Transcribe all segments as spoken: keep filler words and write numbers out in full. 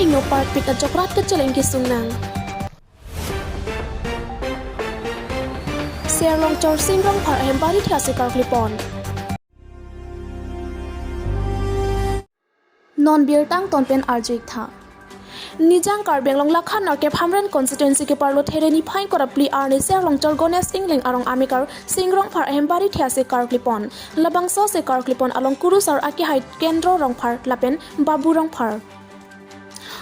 Nopar pit ajok rat kacheleng kesung nang. Serlongchor Sing Rongphar ahem barithe ase karkli pon. Non birta angton pen arju-ik tha. Nijang Karbi Anglong lakhan nerkep Hamren constituency keparlo There niphai ingkoi ra phli arni Serlongchor Ganesh Engleng arong amekar Sing Rongphar ahem barithe ase karkli pon. Labangso ase karkli pon along kurusar akehai Kendro Rongphar lapen Babu Rongphar.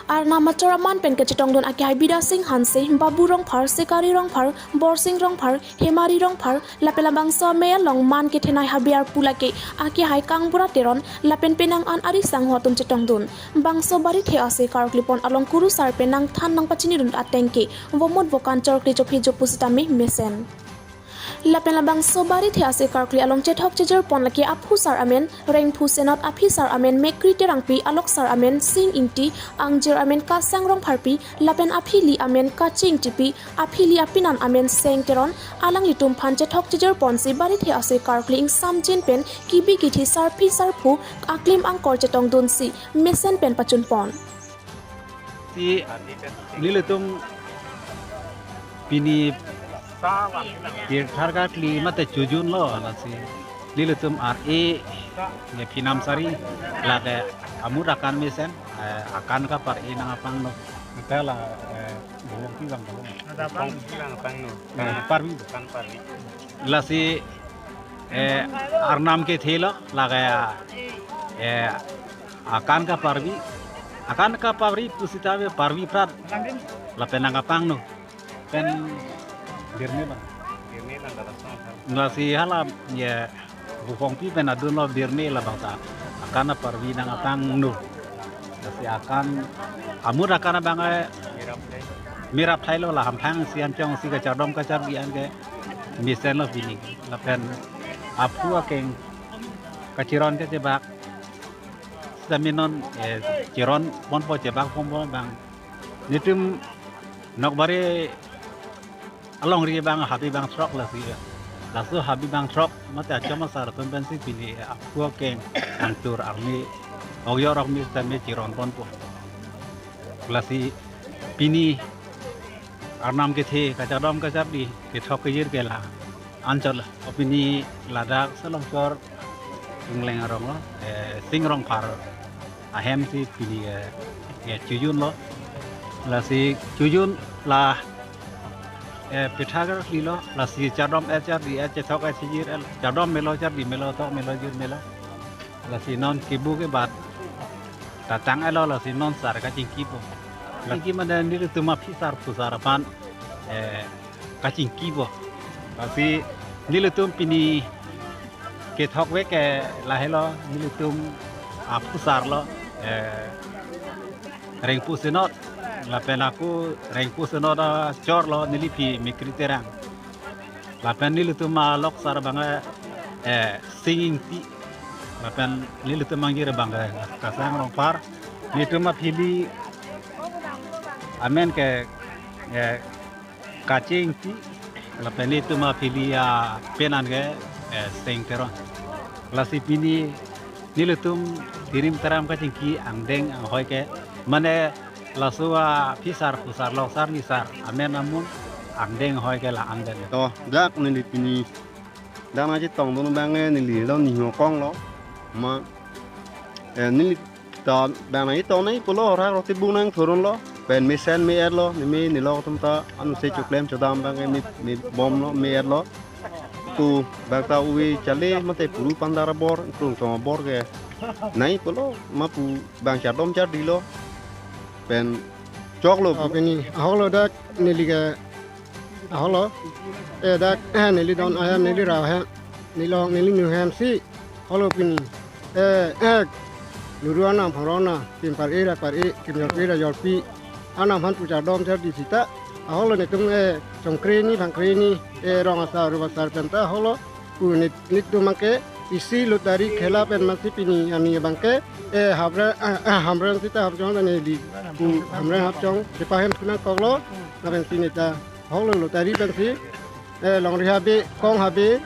Arnam achor aman pen kachetongdun akehai Bidya Sing Hanse, Babu Rongphar, Sikari Rongphar, Borsing Rongphar, Hemari Rongphar, lapen labangso amei along man kethenei habe arpu lake akehai Kangbura Teron, lapen penang an ari sangho atum chetongdun. Bangso barithe ase karkli pon along kurusar pen nangthan nangpachinidun ateng ke vomut vokan chorkli chophi jo pusitame mesen. Lapen labangso barithe ase karkli along chethok chejor pon lake aphusar amen Rengphu Senot, aphisar amen Mekri Terangpi, aloksar amen Sing Ingti, angjir amen Kasang Rongpharpi, lapen aphili amen Kache Ingtipi, aphili apinan amen Seng Teron, alanglitum aphan chethok chejor ponsi barithe ase karkli ingsamjin pen kibi kithi sarpi sarpo aklim angkor chetongdunsi mesen pen pachun pon. Si nelitum pini pirthe karkli mate chojun lo, lasi nelitum ar-e ne phinam sari lake amut akan mesen, eh, akan kapar-e nang apangno. Anta la, eh, bongki bang bong. Ada bang. Bongki bang apangno. Eh, parvi. Kan parvi. Lasi, eh, arnam kethe lo lake, eh, akan kaparvi, akan kaparvi pusitame parvi prat lapen nang apangno. Pen birme bang. Birme bang dapat bang. Lasi hala ye bukong pi pen adun lo birme labangso akan aparvi nang apangno. Lasi akan amut akan abang, eh, mirap thai lo, la hamphang si anchong si kachardom kachardi an ke mesen lo pini. Lapen aphu akeng kachiron kachebak. Sitame non, eh, chiron ponpo, chebak ponpo bang. Nelitum nokbari alongri bang habe bang throk lasi. Laso habe bang throk mate achom asar atum pensi pini aphu akeng angtur arni oyor arni sitame chiron ponpo. Lasi pini arnam kethe kachardom kachardi kethok kejir ke la anchot lo. Pini ladak Serlongchor Engleng arong lo, eh, Sing Rongphar ahem si pini, eh, eh, chojun lo. Lasi chojun la, eh, pirthe karkli lo, lasi chardom-et chardi-et chethok-et chejir-et, chardom melo chardi melo thok melo jir melo. Lasi non kebu kebat tatang-et lo, lasi non sar kachingkipo. Kachingki mane nelitum aphisar phusar aphan, eh, kachingkipo. Lasi nelitum pini kethokvek ke lahelo, nelitum aphusar lo, eh, Rengphu Senot, lapen ako Rengphu Senot achor lo, neli aphi Mekri Terang. Lapen nelitum aloksar abang, eh, Sing Ingti. Lapen nelitum angjir abang, eh, Kasang Rongphar. Nelitum aphili amen ke, eh, Kache Ingti. Lapen nelitum aphili apinan ke, eh, Seng Teron. Lasi pini nelitum tirim taram kachingki angdeng anghoi ke mane laso aphisar phusar loksar nisar amen amun angdeng anghoi ke la-an pen. To, dak neli pini dak nangchetongdun abang, eh, neli lo Nihokong lo. Ma, eh, neli ta abang nangchetong nangji pulo, rak roti bung nangthurun lo. Pen mesen me-et lo, neme nelok atum ta anutsi choklem chodam abang, eh, me, mebom lo, me-et lo. Tu abang ta ove chale mate puru pandar abor, krung tong abor ke nangji pulo, ma pu abang chardom chardi lo. Pen choklo. Oh, pini ahok lo dak neli ke ahok lo. Eh, dak, eh, neli don ahem, neli rao ahem, neli long, neli nu ahem si ahok lo pini. Eh, eh, luru anam pharo anam, kim par-e ra par-e, kim jorpi ra jorpi anam aphan pu chardom chardi sita ahok lo netum, eh, chongkre ni phangkre ni, eh, rong asar rup asar pen ta ahok lo. Pu neli, nelitum abang ke isi lottery khela pen masi pini ani abang ke, eh, Hamren, eh, eh, Hamren sita Hapchong ta neli pu Hamren Hapchong chepahem thu nangkok lo, lapen si neta ahok lo lottery pensi, eh, longri habe, kong habe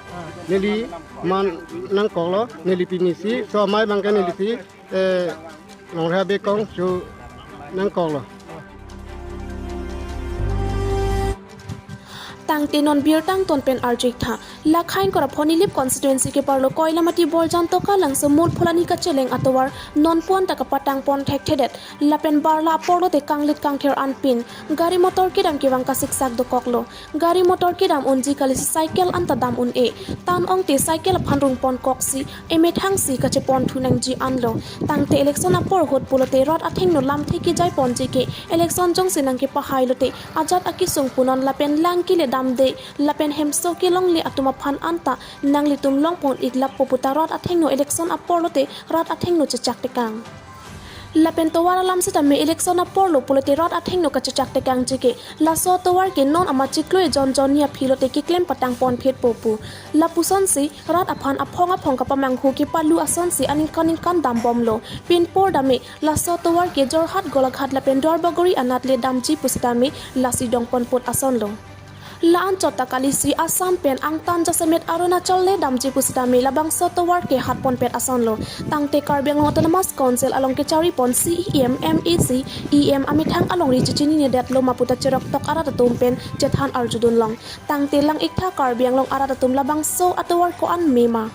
neli man nangkok lo, neli pini si, so amei abang ke neli si, eh, longri habe kong cho nangkoklo. Tangte non birta angton pen arju-ik tha. Lakhain kora Phonilip constituency keparlo Koilamati Borjan Toka Langso Mul Pholani kacheleng atovar non puan ta kapatang pon thekthedet. Lapen barla apor lote kanglit kangther anpin gari motor kedam kevang kasiksak dokoklo. Gari motor kedam unji kalisi cycle anta dam un-e. Tan ongte cycle aphan rung pon koksi emethang si kachepon thu nangji anlo. Tangte election apor ahut pulote rat athengno lamthe kejai ponji ke election jongsi nangkepahai lote ajat akesung punon lapen lang kele damde lapen hemso kelongle atum aphan anta nanglitum longpon-ik lapu puta rat athengno election apor lote rat athengno chechak tekang. Lapen tovar alam setame election apor lo pulote rat athengno kachechak tekangji ke laso tovar ke non ama chiklo ejon jonni aphi lote keklem patang pon phitpo pu. Lapusonsi rat aphan aphong aphong kapamanghu kepalu asonsi aningkan ningkan dambomlo. Pinpur dame laso tovar ke Jorhat, Golaghat lapen Duarbagori anat le damji pusitame lasi dongpon put asonlo. La anchot ta kalisi Assam pen angtan jasemet Arunachal le damji pusitame labangso tovar ke hatpon pet asonlo. Tangte Karbi Anglong Autonomous Council along kechari pon C E M, M A C, E M amethang alongri chechinine detlo ma puta cheroktok arat atum pen chethan arjudun long. Tangte lang-ik tha Karbi Anglong arat atum labangso atovar ko-an mema.